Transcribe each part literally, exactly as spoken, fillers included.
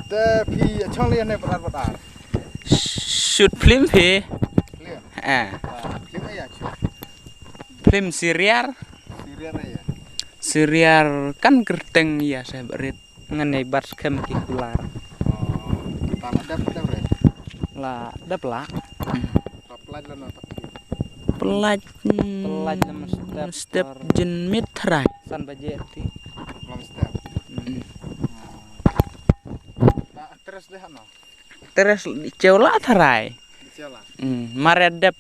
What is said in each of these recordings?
Te phi ïa chong lei ne bad ar bad ar? Shoot film phi. Film. Ah. Ah, film ïa shoot. Film serial. Serial ïa. Serial kan kyrteng ïa se barit. Ngan ïa bat skhem ki kular. Oh, ta la dep dep re. La dep la. Hmm. Ta pynlait la no ta phi. Pynlait. Pynlait lam step. Step jin mit trai. San baje ti. Lam step. Hmm. Ta actress dei hano? Actress di chew la trai. Di chew la. Hmm. Mare dep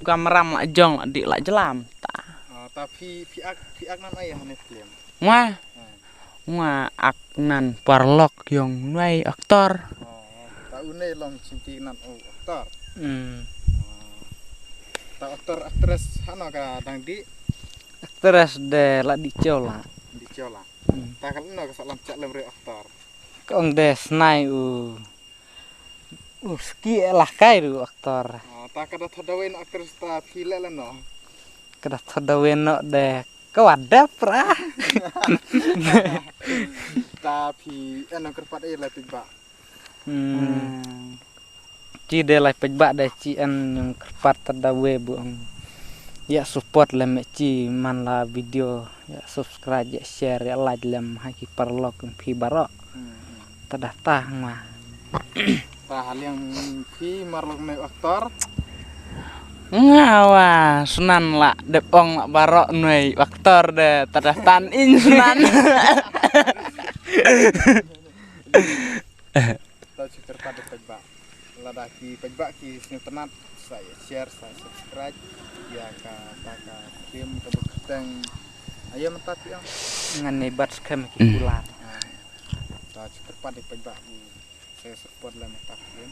kamram la jong di la jlam ta. Oh, ta phi phi ak phi ak nan ai hane film. Wah. Hmm. Nga ak nan parlok yong nuai aktor. Oh, ta une long chinti nan o aktor. Hmm. Oh. Ta aktor actress hano ka dang di? Actress de la di chew la. Di chew la. Hmm. Ta kal no ka salam chat lem re aktor. Kong de snai u. U ski la kai ru aktor. Oh, ta ka da thoda wen actress ta phi le le no. Ka da thoda wen no de ka wa dep ra. Ta phi en kyrpad e la phi ba. Hmm. Hmm. Ci de lai peit ba de ci en yung kyrpad ta da we bu ong. Ïa support lem ci man la video, ïa subscribe, ïa share, ïa like lem ha ki parlok phi baroh. Hmm. Ta da ta ma. Ta haliang phi marlok ne aktor. Nga wa snan la dep ong la baroh nuai aktor de ta da tan in snan. Ta shu kyrpad ïa paidbah. Lada ki paidbah ki sngewtynnat sa ïa share sa subscribe ïa kata ka film ka ba kyrteng. Ayo mynta ti ong. Ngan ne bat skhem ki kular. Ta shu kyrpad ïa paidbah ki sa support la mynta film.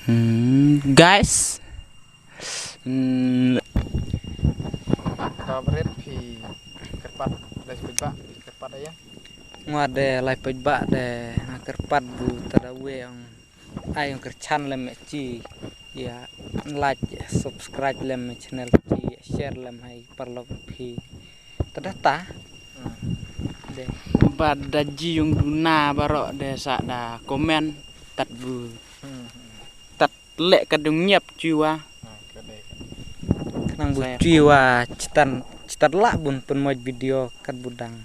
Hmm, guys. Hmm. Ka bret phi kyrpad la paidbah phi kyrpad ayo. Nga de lai paidbah de nga kyrpad bu ta da we ong ai ong kyrchan lem ci ïa like subscribe lem channel ci share lem hai parlok phi ta da ta. Hmm. De. Ba da ji yung duna baroh de sa da comment tat bu. Hmm. Tat leh ka dung nyap jiwa. Khnang bu jiwa chitan chitan la bun pynmoj video kat bu dang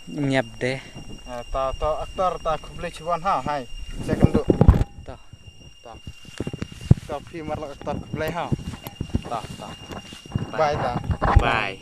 nyap de. Ta ta aktor ta khublei chibon ha hai. Second do. Ta ta ta phi marlok aktor khublei ha. Ta ta. Bye ta. Bye.